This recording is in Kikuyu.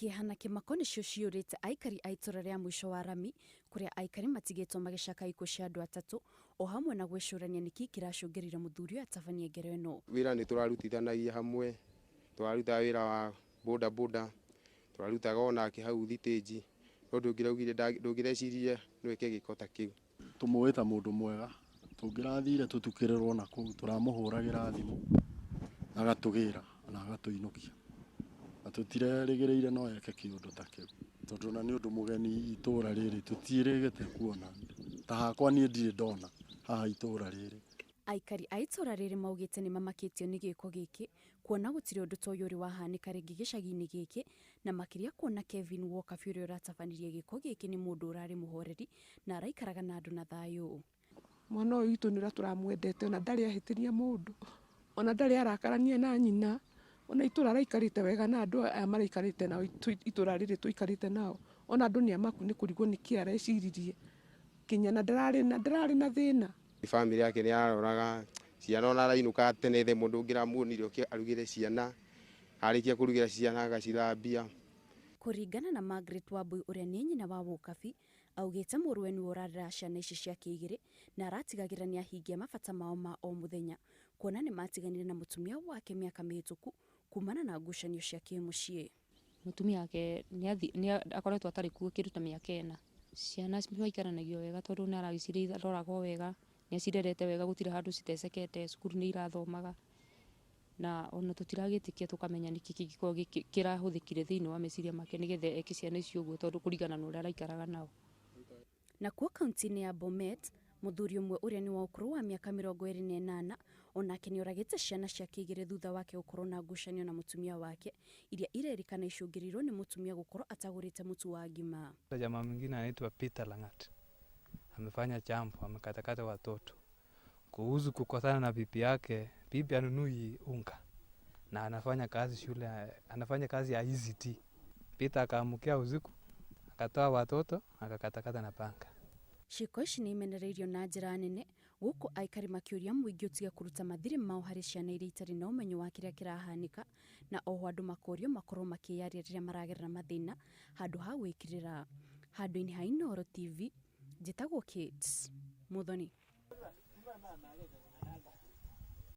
Kĩeha na kĩmako nĩcio ciyũrĩte aikari a itũra rĩa mũico wa Rami kũrĩa aikari matigĩtwo magĩcaka ikuũ cia andũ atatũ o hamwe na gwĩcũrania nĩkĩ kĩracũngĩrĩire mũthuri ũyũ atabanie ngero ĩno. Wĩra nĩ tũrarutithanagia hamwe, tũrarutaga wĩra wa boda boda, tũrarutaga onake hau thitĩnji, no ndũngĩraugire ndũngĩreciririe no eke gĩko ta kĩu. Tũmũĩ ta mũndũ mwega, tũngĩrathire tũtukĩrĩrwo na kũu tũramũhũragĩra thimũ agatũgĩra na agatũinũkia, na tũtirerĩgĩrĩire no eke kĩũndũ ta kĩu, tondũ na nĩ ũndũ mũgeni itũra rĩrĩ tũtiĩrĩgĩte kuona, ta hakwa niĩ ndirĩ ndona haha itũra rĩrĩ. Aikari a itũra rĩrĩ maugĩte nĩ mamakĩtio nĩ gĩko gĩkĩ kuona gũtirĩ ũndũ ta ũyũ ũrĩ wahanĩka rĩngĩ gĩcagi-inĩ gĩkĩ, na makĩria kuona Kevin Wokabi ũrĩa ũratabanirie gĩko gĩkĩ nĩ mũndũ ũrarĩ mũhoreri na araikaraga na andũ na thayũ. Mwana ũyũ witũ nĩ ũrĩa tũramwendete, ona ndarĩ ahĩtĩria mũndũ, ona ndarĩ arakarania na nyina, ona itũra araikarĩte wega na andũ aya maraikarĩte nao, itũra rĩrĩ tũikarĩte nao, ona andũ nĩ amaku nĩ kũrigwo nĩkĩ areciririe kinya na ndararĩ na thĩna. Bamĩrĩ yake nĩ aroraga ciana, ona arainũka tene the mũndũ ũngĩramuonire oke arugĩre ciana, arĩkia kũrugĩra ciana agacithambia. Kũringana na Margaret Wambui ũrĩa nĩ nyina wa Wokabi, augĩte mũrũwe nĩwe ũrarera ciana ici ciake igĩrĩ na aratigagĩrĩra nĩ ahingia mabata mao ma o mũthenya, kuona nĩ matiganire na mũtumia wake mĩaka mĩhĩtũku kumana na ngucanio cia kĩmũciĩ. Mũtumia wake nĩ akoretwo atarĩ kuo kĩndũ ta mĩaka 4. Ciana maikaranagia wega tondũ nĩ aragĩciroragwo wega, nĩ acirerete wega, gũtirĩ handũ citecekete, cukuru nĩ irathomaga, na ona tũtiragĩtĩkia tũkamenya nĩkĩ kĩngĩkorwo kĩrahũthĩkire thĩinĩ wa meciria make nĩgetha eke ciana icio ũguo, tondũ kũringana na ũrĩa araikaraga nao. Nakuo kaunti-inĩ ya Bomet, mũthuri ũmwe ũrĩa nĩ wa ũkũrũ wa mĩaka 28 onake nĩ oragĩte ciana ciake igĩrĩ thutha wake gũkorwo na ngucanio na mũtumia wake iria irerĩkana icũngĩrĩirwo nĩ mũtumia gũkorwo atagũrĩte mũtu wa ngima. Jamaa mwingine anaitwa Peter Langat amefanya chambo, amekatakata watoto kuhusu kukosana na bibi yake. Bibi anunui unga na anafanya kazi shule, anafanya kazi ya ECT. Peter akaamkia usiku akatoa watoto akakatakata na panga. Ciĩko ici nĩ imenereirio na njĩra nene gũkũ aikari makĩũria mũingĩ ũtige kũruta mathirĩ mao harĩ ciana iria itarĩ na ũmenyo wa kĩrĩa kĩrahanĩka, na oho andũ makorio makorwo makĩyaria rĩrĩa maragerera mathĩna handũ ha gwĩkĩrĩra. Handũ-inĩ ha Inooro TV, njĩtagwo Kate Muthoni.